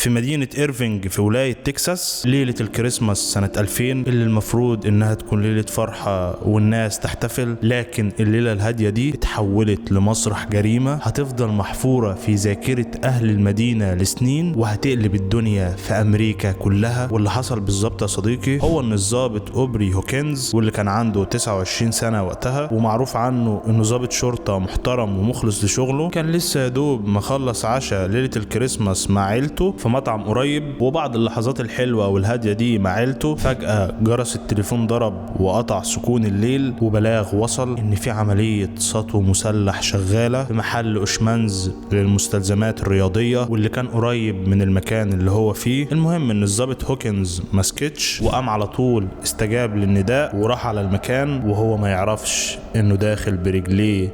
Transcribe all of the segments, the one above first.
في مدينة إيرفينج في ولاية تكساس ليلة الكريسماس سنة 2000، اللي المفروض إنها تكون ليلة فرحة والناس تحتفل، لكن الليلة الهادية دي اتحولت لمسرح جريمة هتفضل محفورة في ذاكرة أهل المدينة لسنين وهتقلب الدنيا في أمريكا كلها. واللي حصل بالظبط يا صديقي هو إن الضابط أوبري هوكنز، واللي كان عنده 29 سنة وقتها ومعروف عنه إنه ضابط شرطة محترم ومخلص لشغلة، كان لسه يا دوب مخلص عشاء ليلة الكريسماس مع عيلته في مطعم قريب. وبعد اللحظات الحلوة والهادية دي مع عيلته، فجأة جرس التليفون ضرب وقطع سكون الليل، وبلاغ وصل إن في عملية سطو مسلح شغالة في محل أوشمانز للمستلزمات الرياضية، واللي كان قريب من المكان اللي هو فيه. المهم إن الضابط هوكنز مسكتش وقام على طول استجاب للنداء وراح على المكان، وهو ما يعرفش إنه داخل برجليه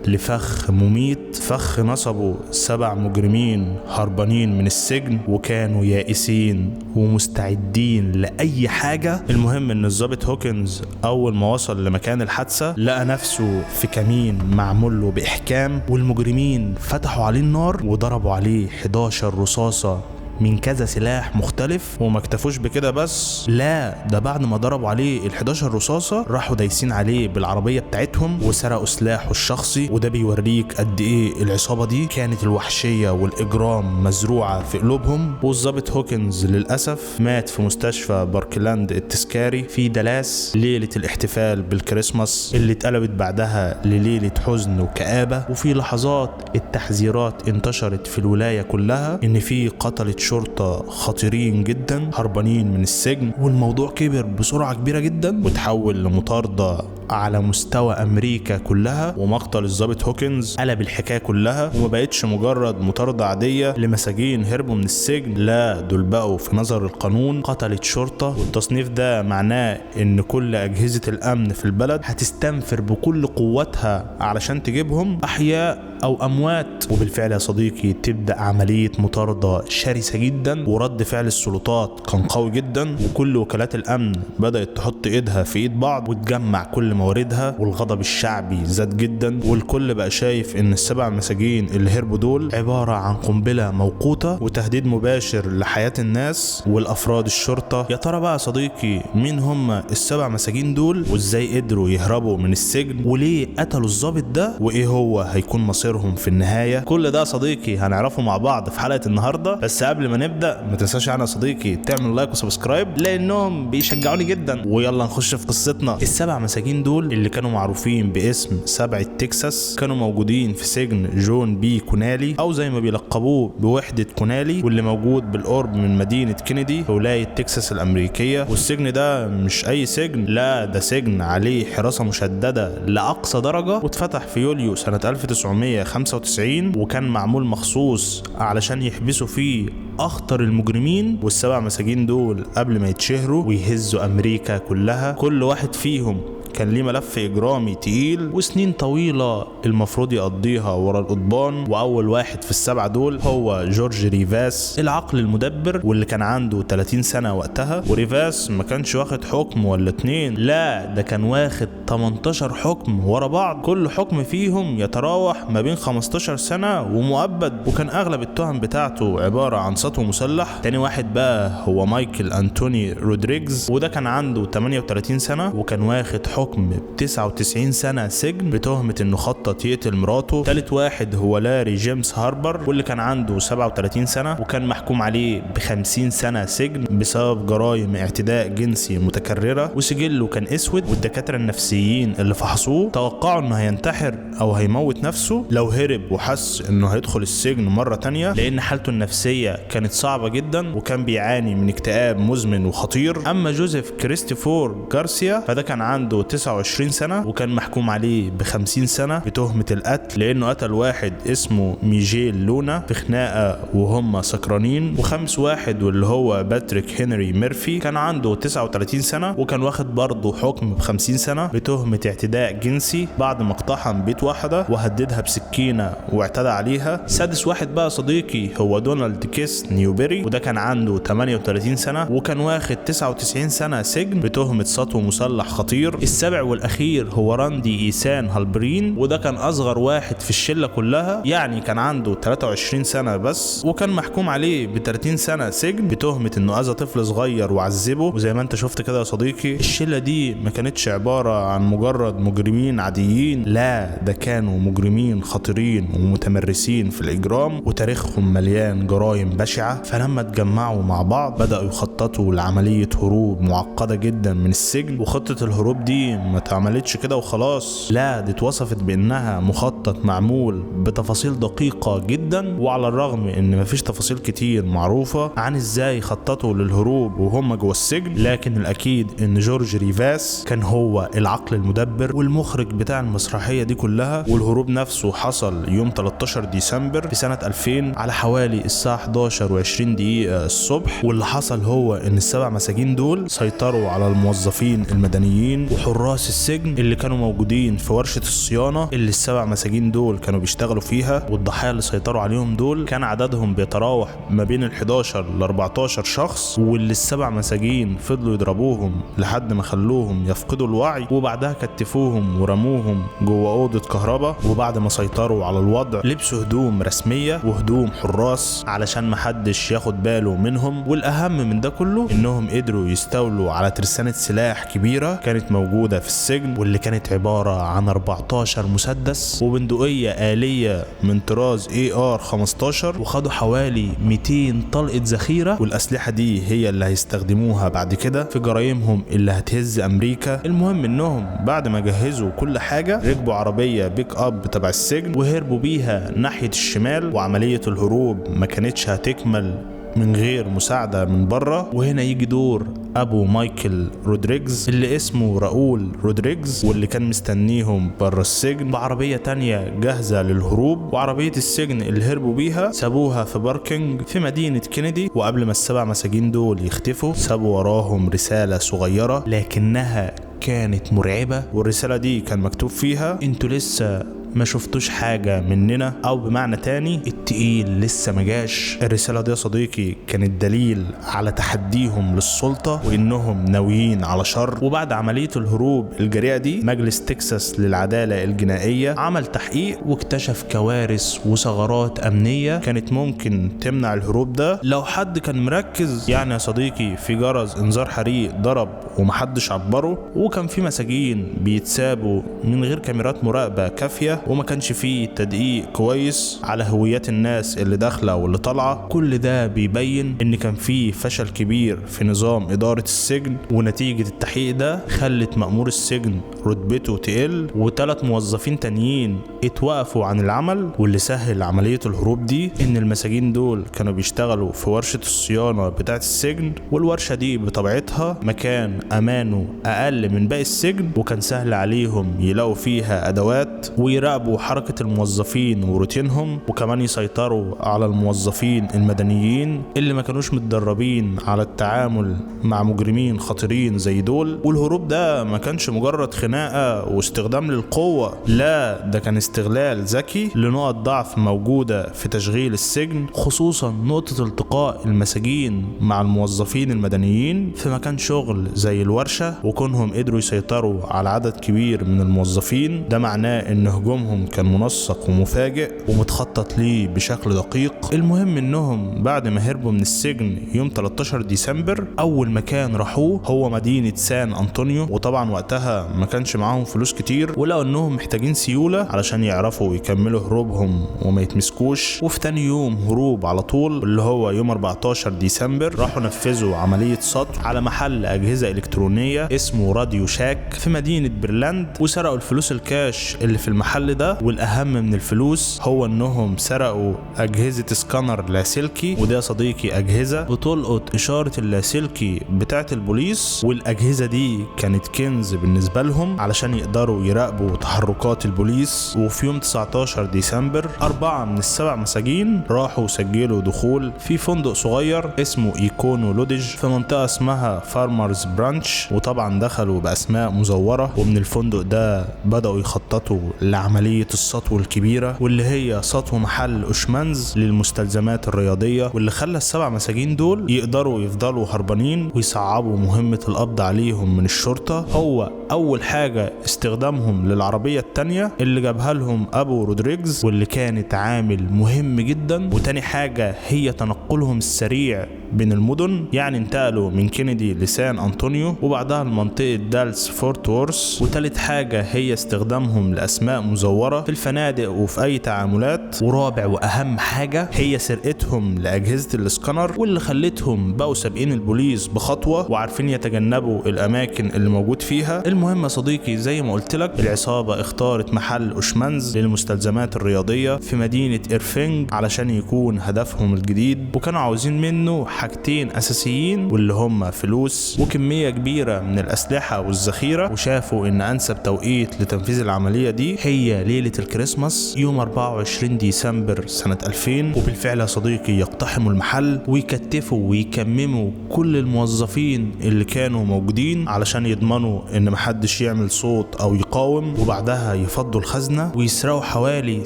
لفخ مميت، فخ نصبه 7 مجرمين هربانين من السجن وكانوا يائسين ومستعدين لأي حاجة. المهم ان الضابط هوكنز اول ما وصل لمكان الحادثة لقى نفسه في كمين معمول له بإحكام، والمجرمين فتحوا عليه النار وضربوا عليه 11 رصاصة من كذا سلاح مختلف. وما اكتفوش بكده بس، لا ده بعد ما ضربوا عليه ال11 رصاصة راحوا دايسين عليه بالعربية بتاعتهم وسرقوا سلاحه الشخصي. وده بيوريك قد ايه العصابة دي كانت الوحشية والإجرام مزروعة في قلوبهم. والضابط هوكنز للأسف مات في مستشفى باركلاند التذكاري في دالاس ليلة الاحتفال بالكريسماس، اللي اتقلبت بعدها لليلة حزن وكآبة. وفي لحظات التحذيرات انتشرت في الولاية كلها ان في قتلة شرطة خطيرين جدا هربانين من السجن، والموضوع كبر بسرعة كبيرة جدا وتحول لمطاردة على مستوى أمريكا كلها. ومقتل الضابط هوكنز قلب الحكاية كلها، وما بقتش مجرد مطاردة عادية لمساجين هربوا من السجن، لا دول بقوا في نظر القانون قتلة شرطة. والتصنيف ده معناه ان كل أجهزة الأمن في البلد هتستنفر بكل قوتها علشان تجيبهم أحياء أو أموات. وبالفعل يا صديقي تبدأ عملية مطاردة شرسة جدا، ورد فعل السلطات كان قوي جدا، وكل وكالات الأمن بدأت تحط إيدها في إيد بعض وتجمع كل مواردها، والغضب الشعبي زاد جدا، والكل بقى شايف إن ال7 مساجين اللي هربوا دول عبارة عن قنبلة موقوتة وتهديد مباشر لحياة الناس والأفراد الشرطة. يا ترى بقى صديقي مين هم ال7 مساجين دول، وإزاي قدروا يهربوا من السجن، وليه قتلوا الضابط ده، وإيه هو هيكون مصيرهم في النهاية؟ كل ده صديقي هنعرفه مع بعض في حلقة النهاردة. بس قبل ما نبدأ ما تنساش انا صديقي تعمل like و subscribe لانهم بيشجعوني جدا. ويلا نخش في قصتنا. ال7 مساجين دول اللي كانوا معروفين باسم 7 تكساس كانوا موجودين في سجن جون بي كونالي، او زي ما بيلقبوه بوحدة كونالي، واللي موجود بالقرب من مدينة كينيدي في ولاية تكساس الامريكية. والسجن ده مش اي سجن، لا ده سجن عليه حراسة مشددة لاقصى درجة، واتفتح في يوليو سنة 1995، وكان معمول مخصوص علشان يحبسوا فيه اخطر المجرمين. وال7 مساجين دول قبل ما يتشهروا ويهزوا امريكا كلها، كل واحد فيهم كان ليه ملف اجرامي تقيل وسنين طويلة المفروض يقضيها ورا القضبان. واول واحد في ال7 دول هو جورج ريفاس، العقل المدبر، واللي كان عنده 30 سنة وقتها. وريفاس ما كانش واخد حكم ولا 2، لا ده كان واخد 18 حكم ورا بعض، كل حكم فيهم يتراوح ما بين 15 سنة ومؤبد، وكان اغلب التهم بتاعته عبارة عن سطو مسلح. تاني واحد بقى هو مايكل انتوني رودريجز، وده كان عنده 38 سنة وكان واخد حكم ب 99 سنة سجن بتهمة انه خطط يقتل مراته. تالت واحد هو لاري جيمس هاربر، واللي كان عنده 37 سنة وكان محكوم عليه ب 50 سنة سجن بسبب جرائم اعتداء جنسي متكررة، وسجله كان اسود، والدكاترة النفسيين اللي فحصوه توقعوا انه هينتحر او هيموت نفسه لو هرب وحس انه هيدخل السجن مرة تانية، لان حالته النفسية كانت صعبة جدا وكان بيعاني من اكتئاب مزمن وخطير. اما جوزيف كريستوفر جارسيا فده كان عنده 29 سنة وكان محكوم عليه ب 50 سنة بتهمة القتل، لأنه قتل واحد اسمه ميجيل لونا في خناقة وهم سكرانين. وخامس واحد واللي هو باتريك هنري ميرفي كان عنده 39 سنة وكان واخد برضه حكم ب 50 سنة بتهمة اعتداء جنسي بعد ما اقتحم بيت واحدة وهددها بسكينة واعتدى عليها. سادس واحد بقى صديقي هو دونالد كيس نيوبري، وده كان عنده 38 سنة وكان واخد 99 سنة سجن بتهمة سطو مسلح خطير. السابع والاخير هو راندي ايسان هالبرين، وده كان اصغر واحد في الشلة كلها، يعني كان عنده 23 سنة بس، وكان محكوم عليه ب 30 سنة سجن بتهمه انه اذى طفل صغير وعذبه. وزي ما انت شفت كده يا صديقي، الشلة دي ما كانتش عبارة عن مجرد مجرمين عاديين، لا ده كانوا مجرمين خطيرين ومتمرسين في الاجرام وتاريخهم مليان جرائم بشعة. فلما اتجمعوا مع بعض بداوا يخططوا لعملية هروب معقدة جدا من السجن. وخطه الهروب دي ما اتعملتش كده وخلاص، لا دي اتوصفت بانها مخطط معمول بتفاصيل دقيقة جدا. وعلى الرغم ان مفيش تفاصيل كتير معروفة عن ازاي خططوا للهروب وهم جوه السجن، لكن الاكيد ان جورج ريفاس كان هو العقل المدبر والمخرج بتاع المسرحية دي كلها. والهروب نفسه حصل يوم 13 ديسمبر في سنة 2000 على حوالي الساعة 11:20 الصبح. واللي حصل هو ان السبع مساجين دول سيطروا على الموظفين المدنيين وحراس السجن اللي كانوا موجودين في ورشه الصيانة اللي السبع مساجين دول كانوا بيشتغلوا فيها. والضحايا اللي سيطروا عليهم دول كان عددهم بيتراوح ما بين ال 11 ل 14 شخص، واللي السبع مساجين فضلوا يضربوهم لحد ما خلوهم يفقدوا الوعي، وبعدها كتفوهم ورموهم جوه اوضة كهرباء. وبعد ما سيطروا على الوضع لبسوا هدوم رسمية وهدوم حراس علشان محدش ياخد باله منهم. والاهم من ده كله انهم قدروا يستولوا على ترسانه سلاح كبيرة كانت موجودة في السجن، واللي كانت عبارة عن 14 مسدس وبندقيه آلية من طراز AR-15، وخدوا حوالي 200 طلقه ذخيرة. والاسلحة دي هي اللي هيستخدموها بعد كده في جرايمهم اللي هتهز امريكا. المهم انهم بعد ما جهزوا كل حاجة ركبوا عربية بيك اب تبع السجن وهربوا بيها ناحية الشمال. وعملية الهروب ما كانتش هتكمل من غير مساعدة من بره. وهنا يجي دور ابو مايكل رودريجز اللي اسمه راؤول رودريجز، واللي كان مستنيهم بره السجن بعربية تانية جاهزة للهروب. وعربية السجن اللي هربوا بيها سابوها في parking في مدينة كينيدي. وقبل ما السبع مساجين دول يختفوا سابوا وراهم رسالة صغيرة لكنها كانت مرعبة. والرسالة دي كان مكتوب فيها: انتوا لسه ما شفتوش حاجة مننا، او بمعنى تاني التقيل لسه ما جاش. الرسالة دي يا صديقي كانت دليل على تحديهم للسلطة وانهم ناويين على شر. وبعد عملية الهروب الجريئة دي مجلس تكساس للعدالة الجنائية عمل تحقيق واكتشف كوارث وثغرات امنية كانت ممكن تمنع الهروب ده لو حد كان مركز. يعني يا صديقي في جرس انذار حريق ضرب ومحدش عبره، وكان في مساجين بيتسابوا من غير كاميرات مراقبة كافية، وما كانش فيه تدقيق كويس على هويات الناس اللي داخله واللي طالعه. كل ده بيبين ان كان فيه فشل كبير في نظام ادارة السجن. ونتيجة التحقيق ده خلت مأمور السجن رتبته تقل، وثلاث موظفين تانيين اتوقفوا عن العمل. واللي سهل عملية الهروب دي ان المساجين دول كانوا بيشتغلوا في ورشه الصيانة بتاعه السجن، والورشه دي بطبيعتها مكان امانه اقل من باقي السجن، وكان سهل عليهم يلاقوا فيها ادوات ويراقبوا حركة الموظفين وروتينهم، وكمان يسيطروا على الموظفين المدنيين اللي ما كانوش متدربين على التعامل مع مجرمين خطيرين زي دول. والهروب ده ما كانش مجرد خناقة واستخدام للقوة، لا ده كان استغلال ذكي لنقط ضعف موجودة في تشغيل السجن، خصوصا نقطة التقاء المساجين مع الموظفين المدنيين في مكان شغل زي الورشة. وكونهم قدروا يسيطروا على عدد كبير من الموظفين ده معناه ان هجومهم كان منسق ومفاجئ ومتخطط ليه بشكل دقيق. المهم انهم بعد ما هربوا من السجن يوم 13 ديسمبر اول مكان راحوه هو مدينة سان انطونيو. وطبعا وقتها ما كانش معاهم فلوس كتير، ولقوا انهم محتاجين سيولة علشان يعرفوا يكملوا هروبهم وما يتمسكوش. وفي تاني يوم هروب على طول اللي هو يوم 14 ديسمبر راحوا نفذوا عملية سطو على محل اجهزة الكترونية اسمه راديو شاك في مدينة برلاند، وسرقوا الفلوس الكاش اللي في المحل ده. والاهم من الفلوس هو انهم سرقوا اجهزة سكانر لاسلكي، وده يا صديقي اجهزة بتلقط اشارة اللاسلكي بتاعة البوليس، والاجهزة دي كانت كنز بالنسبة لهم علشان يقدروا يراقبوا تحركات البوليس. وفي يوم 19 ديسمبر 4 من السبع مساجين راحوا سجلوا دخول في فندق صغير اسمه ايكونو لودج في منطقة اسمها فارمرز برانش، وطبعا دخلوا باسماء مزورة. ومن الفندق ده بدأوا يخططوا لعملية السطو الكبيرة، واللي هي سطو محل أوشمانز للمستلزمات الرياضية، واللي خلى ال7 مساجين دول يقدروا يفضلوا هربانين ويصعبوا مهمة القبض عليهم من الشرطة. هو أول حاجة استخدامهم للعربية التانية اللي جابها لهم أبو رودريجز، واللي كانت عامل مهم جدا. وتاني حاجة هي تنقلهم السريع بين المدن، يعني انتقلوا من كينيدي لسان أنطونيو وبعدها لمنطقة دالس فورت وورث. وتالت حاجة هي استخدامهم لأسماء مزورة في الفنادق وفي أي تعاملات. ورابع وأهم حاجة هي سرقتهم لأجهزة الاسكانر، واللي خلتهم بقوا سابقين البوليس بخطوة وعارفين يتجنبوا الأماكن اللي موجود فيها. المهم يا صديقي زي ما قلت لك، العصابة اختارت محل أوشمانز للمستلزمات الرياضية في مدينة إيرفينج علشان يكون هدفهم الجديد، وكانوا عاوزين منه حاجتين أساسيين واللي هم فلوس وكمية كبيرة من الأسلحة والذخيرة. وشافوا إن أنسب توقيت لتنفيذ العملية دي هي ليلة الكريسماس يوم 24 ديسمبر سنة 2000. وبالفعل يا صديقي يقتحموا المحل ويكتفوا ويكمموا كل الموظفين اللي كانوا موجودين علشان يضمنوا إن محدش يعمل صوت أو يقاوم، وبعدها يفضوا الخزنة ويسرقوا حوالي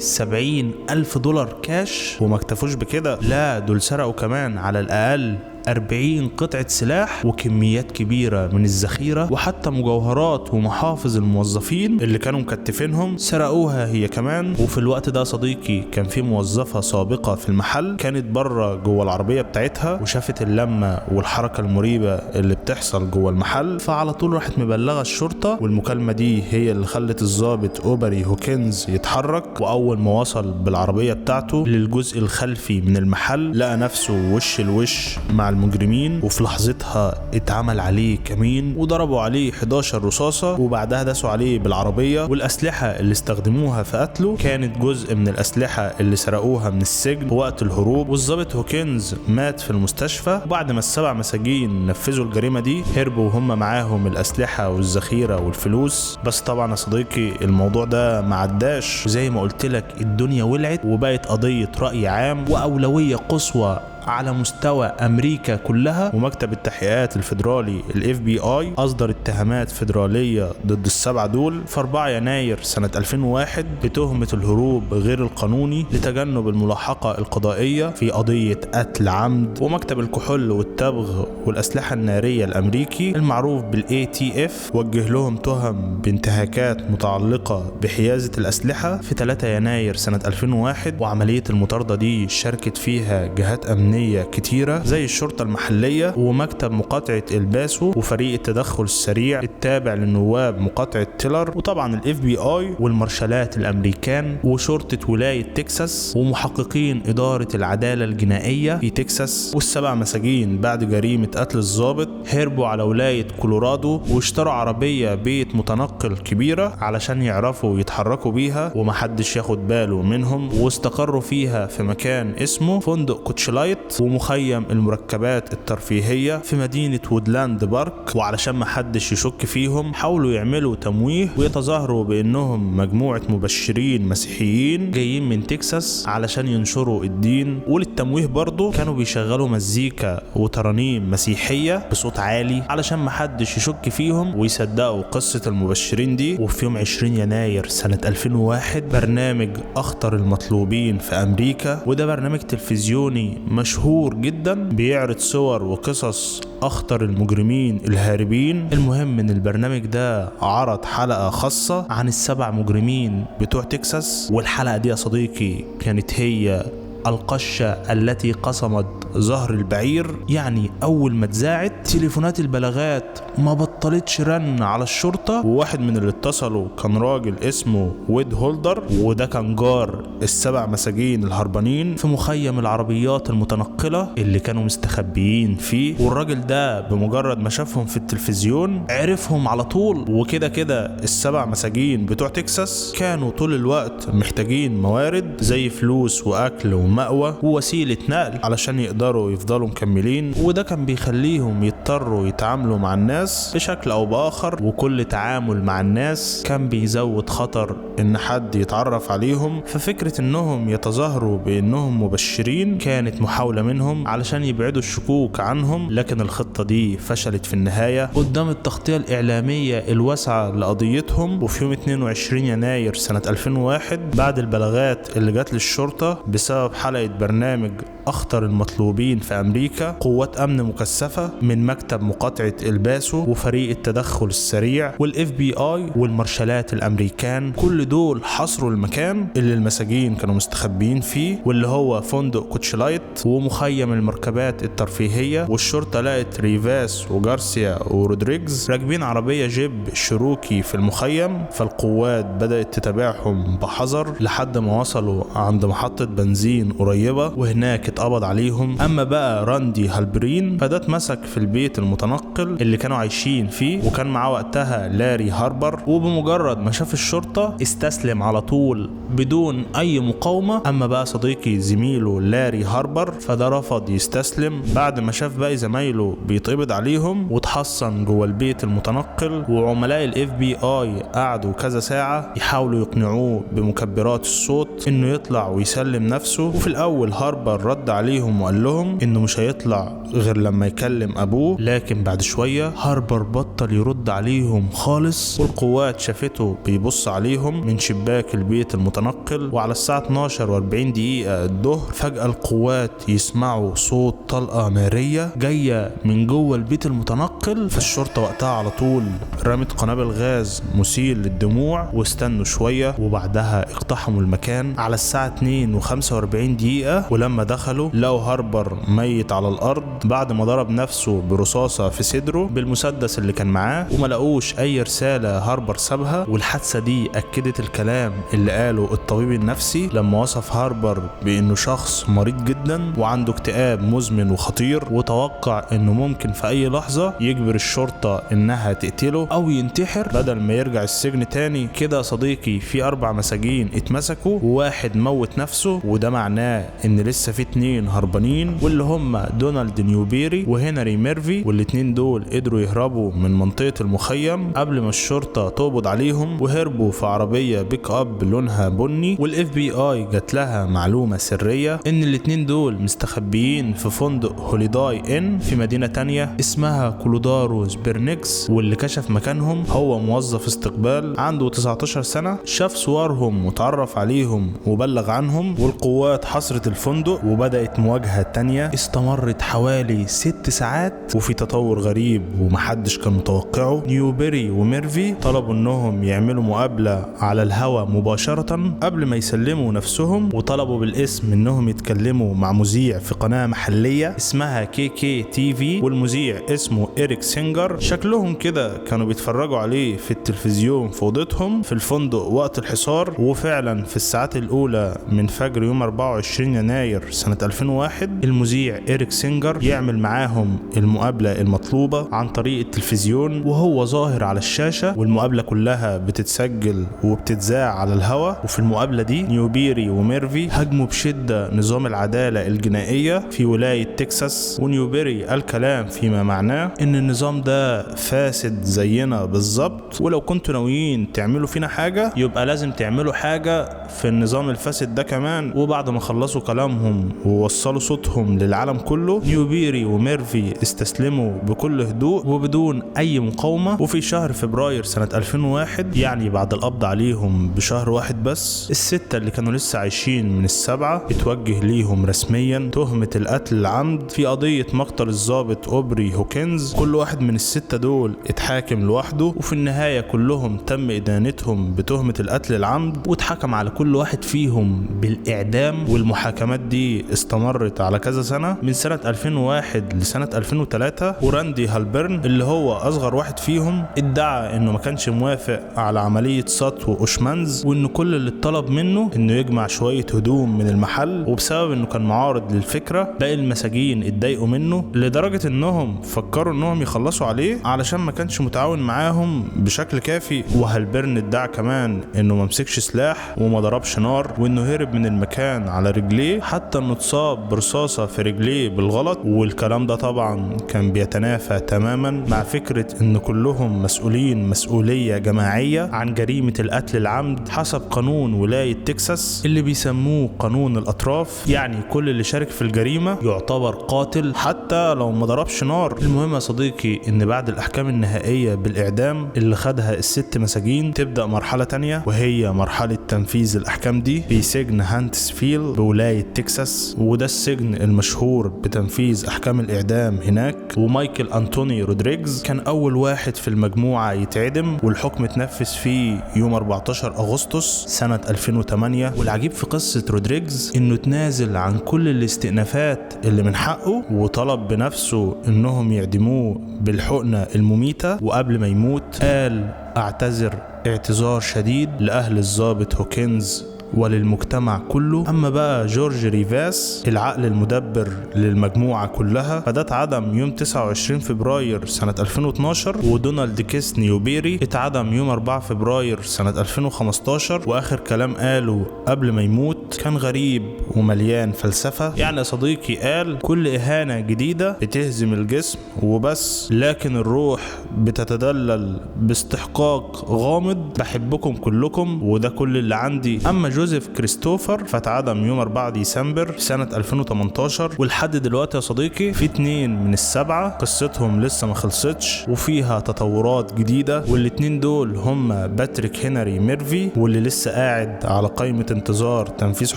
$70,000 كاش. وما اكتفوش بكده، لا دول سرقوا كمان على الأقل 40 قطعة سلاح وكميات كبيرة من الذخيرة، وحتى مجوهرات ومحافظ الموظفين اللي كانوا مكتفينهم سرقوها هي كمان. وفي الوقت ده صديقي كان في موظفة سابقة في المحل كانت بره جوه العربية بتاعتها وشافت اللمة والحركة المريبة اللي بتحصل جوه المحل، فعلى طول راحت مبلغة الشرطة. والمكالمة دي هي اللي خلت الضابط أوبري هوكنز يتحرك، وأول ما وصل بالعربية بتاعته للجزء الخلفي من المحل لقى نفسه وش الوش مع المجرمين، وفي لحظتها اتعمل عليه كمين وضربوا عليه 11 رصاصة، وبعدها داسوا عليه بالعربية. والأسلحة اللي استخدموها في قتله كانت جزء من الأسلحة اللي سرقوها من السجن وقت الهروب. والضابط هوكنز مات في المستشفى. وبعد ما ال7 مساجين نفذوا الجريمة دي هربوا وهم معاهم الأسلحة والذخيرة والفلوس. بس طبعا يا صديقي الموضوع ده ما عداش، وزي ما قلت لك الدنيا ولعت وبقت قضية رأي عام وأولوية قصوى على مستوى أمريكا كلها. ومكتب التحقيقات الفيدرالي ال FBI أصدر اتهامات فيدرالية ضد ال7 دول في 4 يناير سنة 2001 بتهمة الهروب غير القانوني لتجنب الملاحقة القضائية في قضية قتل عمد. ومكتب الكحول والتبغ والأسلحة النارية الأمريكي المعروف بال ATF وجه لهم تهم بانتهاكات متعلقة بحيازة الأسلحة في 3 يناير سنة 2001. وعملية المطاردة دي شاركت فيها جهات أمنية كتيرة زي الشرطة المحلية ومكتب مقاطعة الباسو وفريق التدخل السريع التابع للنواب مقاطعة تيلر، وطبعا ال FBI والمارشالات الامريكان وشرطة ولاية تكساس ومحققين ادارة العدالة الجنائية في تكساس. وال7 مساجين بعد جريمة قتل الضابط هربوا على ولاية كولورادو واشتروا عربية بيت متنقل كبيرة علشان يعرفوا يتحركوا بيها ومحدش ياخد باله منهم، واستقروا فيها في مكان اسمه فندق كوتشلايت ومخيم المركبات الترفيهية في مدينة وودلاند بارك. وعلشان ما حدش يشك فيهم حاولوا يعملوا تمويه ويتظاهروا بانهم مجموعة مبشرين مسيحيين جايين من تكساس علشان ينشروا الدين. وللتمويه برضو كانوا بيشغلوا مزيكا وترانيم مسيحية بصوت عالي علشان ما حدش يشك فيهم ويصدقوا قصة المبشرين دي. وفي يوم 20 يناير سنة 2001 برنامج أخطر المطلوبين في أمريكا، وده برنامج تلفزيوني مشهور جدا بيعرض صور وقصص اخطر المجرمين الهاربين. المهم ان البرنامج ده عرض حلقة خاصة عن ال7 مجرمين بتوع تكساس، والحلقة دي يا صديقي كانت هي القشة التي قصمت ظهر البعير. يعني أول ما اتذاعت تليفونات البلاغات ما بطلتش رن على الشرطة، وواحد من اللي اتصلوا كان راجل اسمه ويد هولدر، وده كان جار ال7 مساجين الهربانين في مخيم العربيات المتنقلة اللي كانوا مستخبيين فيه. والراجل ده بمجرد ما شافهم في التلفزيون عرفهم على طول. وكده كده ال7 مساجين بتوع تكساس كانوا طول الوقت محتاجين موارد زي فلوس وأكل مأوى ووسيلة نقل علشان يقدروا يفضلوا مكملين، وده كان بيخليهم يضطروا يتعاملوا مع الناس بشكل او باخر، وكل تعامل مع الناس كان بيزود خطر ان حد يتعرف عليهم. ففكرة انهم يتظاهروا بانهم مبشرين كانت محاولة منهم علشان يبعدوا الشكوك عنهم، لكن الخطة دي فشلت في النهاية قدام التغطية الإعلامية الواسعة لقضيتهم. وفي يوم 22 يناير سنة 2001 بعد البلاغات اللي جات للشرطة بسبب حلقة برنامج أخطر المطلوبين في أمريكا، قوات أمن مكثفة من مكتب مقاطعة الباسو وفريق التدخل السريع والFBI والمارشالات الأمريكان، كل دول حصروا المكان اللي المساجين كانوا مستخبيين فيه، واللي هو فندق كوتشلايت ومخيم المركبات الترفيهية. والشرطة لقت ريفاس وجارسيا ورودريجز راكبين عربية جيب شيروكي في المخيم، فالقوات بدأت تتابعهم بحذر لحد ما وصلوا عند محطة بنزين قريبة، وهناك اتقبض عليهم. اما بقى راندي هالبرين فده اتمسك في البيت المتنقل اللي كانوا عايشين فيه، وكان معاه وقتها لاري هاربر، وبمجرد ما شاف الشرطة استسلم على طول بدون اي مقاومة. اما بقى صديقي زميله لاري هاربر فده رفض يستسلم بعد ما شاف باقي زمايله بيتقبض عليهم، وتحصن جوه البيت المتنقل. وعملاء الFBI قعدوا كذا ساعة يحاولوا يقنعوه بمكبرات الصوت انه يطلع ويسلم نفسه، وفي الاول هاربر رد عليهم وقال لهم انه مش هيطلع غير لما يكلم ابوه، لكن بعد شوية هاربر بطل يرد عليهم خالص، والقوات شافته بيبص عليهم من شباك البيت المتنقل. وعلى الساعة 12:40 الظهر فجأة القوات يسمعوا صوت طلقة نارية جاية من جوه البيت المتنقل، فالشرطة وقتها على طول رمت قنابل غاز مسيل للدموع واستنوا شوية، وبعدها اقتحموا المكان على الساعة 2:45. ولما دخلوا لقوا هاربر ميت على الأرض بعد ما ضرب نفسه برصاصة في صدره بالمسدس اللي كان معاه، وما لقوش أي رسالة هاربر سابها. والحادثة دي أكدت الكلام اللي قاله الطبيب النفسي لما وصف هاربر بأنه شخص مريض جدا وعنده اكتئاب مزمن وخطير، وتوقع أنه ممكن في أي لحظة يجبر الشرطة أنها تقتله أو ينتحر بدل ما يرجع السجن تاني. كده صديقي في 4 مساجين اتمسكوا وواحد موت نفسه، وده معناه ان لسه في 2 هربانين، واللي هم دونالد نيوبيري وهنري ميرفي، والاتنين دول قدروا يهربوا من منطقة المخيم قبل ما الشرطة تقبض عليهم، وهربوا في عربية بيك اب لونها بني. والFBI جات لها معلومة سرية ان الاتنين دول مستخبيين في فندق هوليداي ان في مدينة تانية اسمها كولودارو سبرنكس، واللي كشف مكانهم هو موظف استقبال عنده 19 سنة، شاف صورهم وتعرف عليهم وبلغ عنهم، والقوات حصرت الفندق وبدأت مواجهة تانية استمرت حوالي 6 ساعات. وفي تطور غريب ومحدش كان متوقعه، نيوبري وميرفي طلبوا انهم يعملوا مقابلة على الهوا مباشرة قبل ما يسلموا نفسهم، وطلبوا بالاسم انهم يتكلموا مع مذيع في قناة محلية اسمها KKTV، والمذيع اسمه إريك سينجر. شكلهم كده كانوا بيتفرجوا عليه في التلفزيون في اوضتهم في الفندق وقت الحصار. وفعلا في الساعات الاولى من فجر يوم 24 يناير سنة 2001 المذيع إريك سينجر يعمل معاهم المقابلة المطلوبة عن طريق التلفزيون وهو ظاهر على الشاشة، والمقابلة كلها بتتسجل وبتتذاع على الهوا. وفي المقابلة دي نيوبيري وميرفي هاجموا بشدة نظام العدالة الجنائية في ولاية تكساس، ونيوبيري قال كلام فيما معناه ان النظام ده فاسد زينا بالظبط، ولو كنتوا ناويين تعملوا فينا حاجة يبقى لازم تعملوا حاجة في النظام الفاسد ده كمان. وبعد ما خلصوا كلامهم ووصلوا صوتهم للعالم كله، نيوبيري وميرفي استسلموا بكل هدوء وبدون اي مقاومة. وفي شهر فبراير سنة 2001، يعني بعد القبض عليهم بشهر واحد بس، ال6 اللي كانوا لسه عايشين من ال7 اتوجه ليهم رسميا تهمة القتل العمد في قضية مقتل الضابط أوبري هوكنز. كل واحد من ال6 دول اتحاكم لوحده، وفي النهاية كلهم تم إدانتهم بتهمة القتل العمد، واتحكم على كل واحد فيهم بالإعدام. والمحاكمات دي استمرت على كذا سنة من سنة 2001 لسنة 2003. وراندي هالبرن اللي هو أصغر واحد فيهم ادعى انه ما كانش موافق على عملية سطو أوشمانز، وانه كل اللي اتطلب منه انه يجمع شوية هدوم من المحل، وبسبب انه كان معارض للفكرة باقي المساجين اتضايقوا منه لدرجة انهم فكروا انهم يخلصوا عليه علشان ما كانش متعاون معاهم بشكل كافي. وهالبرن ادعى كمان انه ما مسكش سلاح وما ضربش نار، وانه هرب من المكان على على رجليه، حتى انه اتصاب برصاصة في رجليه بالغلط. والكلام ده طبعا كان بيتنافى تماما مع فكرة ان كلهم مسؤولين مسؤولية جماعية عن جريمة القتل العمد حسب قانون ولاية تكساس اللي بيسموه قانون الأطراف، يعني كل اللي شارك في الجريمة يعتبر قاتل حتى لو ما ضربش نار. المهم يا صديقي ان بعد الأحكام النهائية بالإعدام اللي خدها الست مساجين تبدأ مرحلة تانية، وهي مرحلة تنفيذ الأحكام دي في سجن هانتسفيل بولاية تكساس، وده السجن المشهور بتنفيذ أحكام الإعدام هناك. ومايكل أنتوني رودريجز كان أول واحد في المجموعة يتعدم، والحكم اتنفذ فيه يوم 14 أغسطس سنة 2008. والعجيب في قصة رودريجز إنه تنازل عن كل الاستئنافات اللي من حقه، وطلب بنفسه إنهم يعدموه بالحقنة المميتة، وقبل ما يموت قال أعتذر اعتذار شديد لأهل الضابط هوكنز وللمجتمع كله. اما بقى جورج ريفاس العقل المدبر للمجموعة كلها فده اتعدم يوم 29 فبراير سنة 2012، ودونالد كيس نيوبيري اتعدم يوم 4 فبراير سنة 2015. واخر كلام قاله قبل ما يموت كان غريب ومليان فلسفة، يعني يا صديقي قال كل اهانة جديدة بتهزم الجسم وبس، لكن الروح بتتدلل باستحقاق غامض. بحبكم كلكم وده كل اللي عندي. اما جوزيف كريستوفر فاتعدم يوم 4 ديسمبر سنة 2018، ولحد دلوقتي يا صديقي في 2 من ال7 قصتهم لسه ما خلصتش وفيها تطورات جديدة، والاتنين دول هم باتريك هنري ميرفي واللي لسه قاعد على قائمة انتظار تنفيذ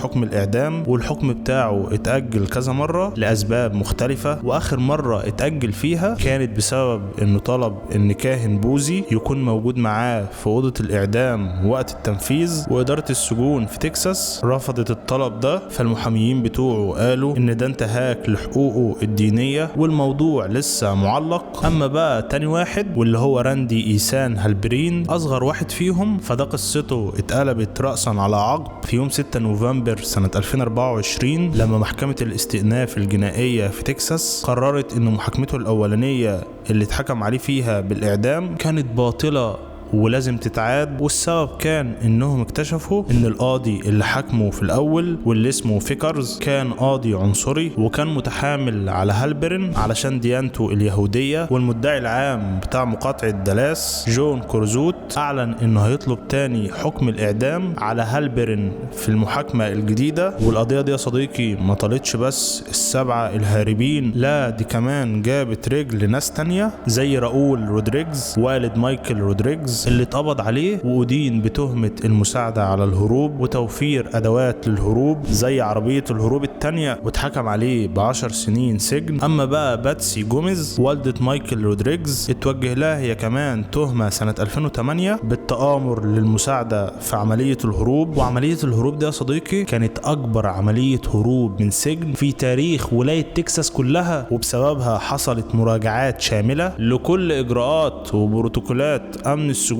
حكم الإعدام، والحكم بتاعه اتأجل كذا مرة لأسباب مختلفة، وآخر مرة اتأجل فيها كانت بسبب انه طلب ان كاهن بوذي يكون موجود معاه في أوضة الإعدام وقت التنفيذ، وإدارة السجون في تكساس رفضت الطلب ده، فالمحاميين بتوعه قالوا ان ده انتهاك لحقوقه الدينية والموضوع لسه معلق. اما بقى تاني واحد واللي هو راندي ايسان هالبرين اصغر واحد فيهم، فده قصته اتقلبت رأسا على عقب في يوم 6 نوفمبر سنة 2024 لما محكمة الاستئناف الجنائية في تكساس قررت ان محاكمته الاولانية اللي اتحكم عليه فيها بالاعدام كانت باطلة ولازم تتعاد. والسبب كان انهم اكتشفوا ان القاضي اللي حكمه في الاول واللي اسمه فيكرز كان قاضي عنصري وكان متحامل على هالبرن علشان ديانته اليهودية. والمدعي العام بتاع مقاطعة دالاس جون كورزوت اعلن انه هيطلب تاني حكم الاعدام على هالبرن في المحاكمة الجديدة. والقضية دي يا صديقي ما طالتش بس السبعة الهاربين، لا دي كمان جابت رجل ناس تانية زي راؤول رودريجز والد مايكل رودريجز اللي اتقبض عليه وأدين بتهمة المساعدة على الهروب وتوفير أدوات للهروب زي عربية الهروب التانية، واتحكم عليه ب10 سنين سجن. أما بقى باتسي جوميز والدة مايكل رودريجز اتوجه لها هي كمان تهمة سنة 2008 بالتآمر للمساعدة في عملية الهروب. وعملية الهروب دي يا صديقي كانت أكبر عملية هروب من سجن في تاريخ ولاية تكساس كلها، وبسببها حصلت مراجعات شاملة لكل إجراءات وبروتوكولات أمن السجون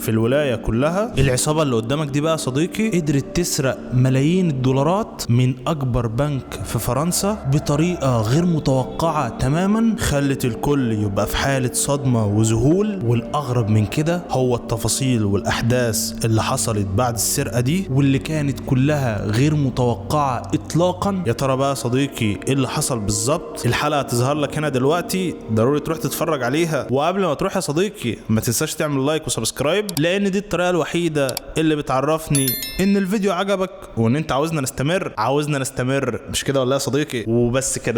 في الولاية كلها. العصابة اللي قدامك دي بقى صديقي قدرت تسرق ملايين الدولارات من أكبر بنك في فرنسا بطريقة غير متوقعة تماما، خلت الكل يبقى في حالة صدمة وذهول. والأغرب من كده هو التفاصيل والأحداث اللي حصلت بعد السرقة دي واللي كانت كلها غير متوقعة إطلاقا. يا ترى بقى صديقي إيه اللي حصل بالظبط؟ الحلقة تظهر لك هنا دلوقتي، ضروري تروح تتفرج عليها. وقبل ما تروح يا صديقي ما تنساش تعمل like و subscribe، لان دي الطريقة الوحيدة اللي بتعرفني ان الفيديو عجبك وان انت عاوزنا نستمر، عاوزنا نستمر، مش كده ولا يا صديقي؟ وبس كده.